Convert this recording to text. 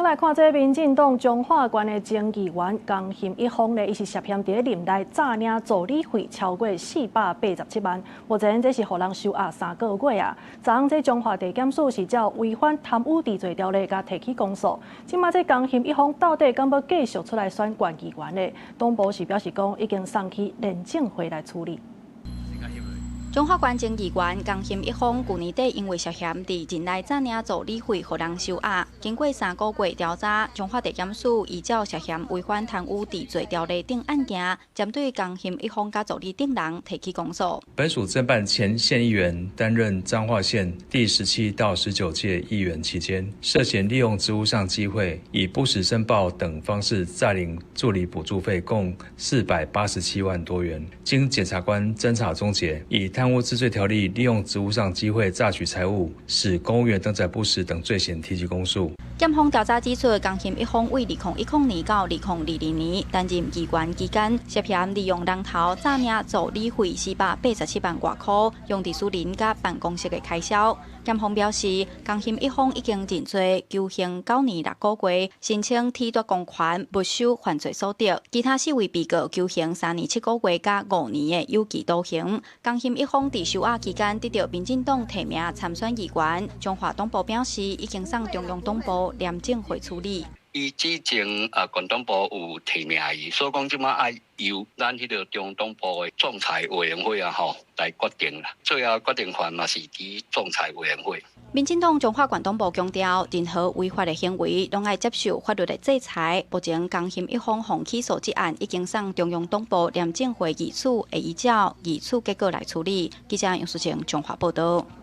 閣來看這民進黨彰化縣的前議員江欣一峰咧，伊是涉嫌佇咧任內詐領助理費超過487萬，目前這是予人收押3個月啊。昨昏這彰化地檢署是照違反貪污治罪條例，共提起公訴。這馬這江欣一峰到底敢欲繼續出來選縣議員咧？黨部是表示講已經送去廉政會來處理。彰化縣前議員江欣一峰，舊年底因為涉嫌佇任內詐領助理費，予人收押。經過3個月調查，彰化地檢署依照涉嫌違反貪污治罪條例等案件，針對江欣一峰佮助理等人提起公訴。本署偵辦前縣議員擔任彰化縣第17到19屆議員期間，涉嫌利用職務上機會，以不實申報等方式詐領助理補助費共487萬多元。經檢察官偵查終結，以貪污治罪條例利用職務上機會詐取財物，使公務員登載不實等罪嫌提起公訴。檢方調查指出，江欣一峰為2010年到2022年擔任議員期間，涉嫌利用人頭詐領助理費487萬外箍，用佇私人佮辦公室的開銷。檢方表示，江欣一峰已經認罪，求刑9年6個月，申請褫奪公權、沒收犯罪所得。其他四位被告求刑3年7個月佮5年的有期徒刑。江欣一峰佇收押期間得著民進黨提名參選議員，彰化黨部表示已經送中央黨部廉政會處理。伊之前啊，縣黨部有提名伊，所以講這馬愛由咱彼个中央黨部的仲裁委員會啊吼來決定啦。最後決定權嘛是佇仲裁委員會。民進黨彰化縣黨部強調，任何違法的行為攏愛接受法律的制裁。目前江欣一峰予起訴這案已經送中央黨部廉政會議處，會依照議處結果來處理。記者楊淑晴彰化報道。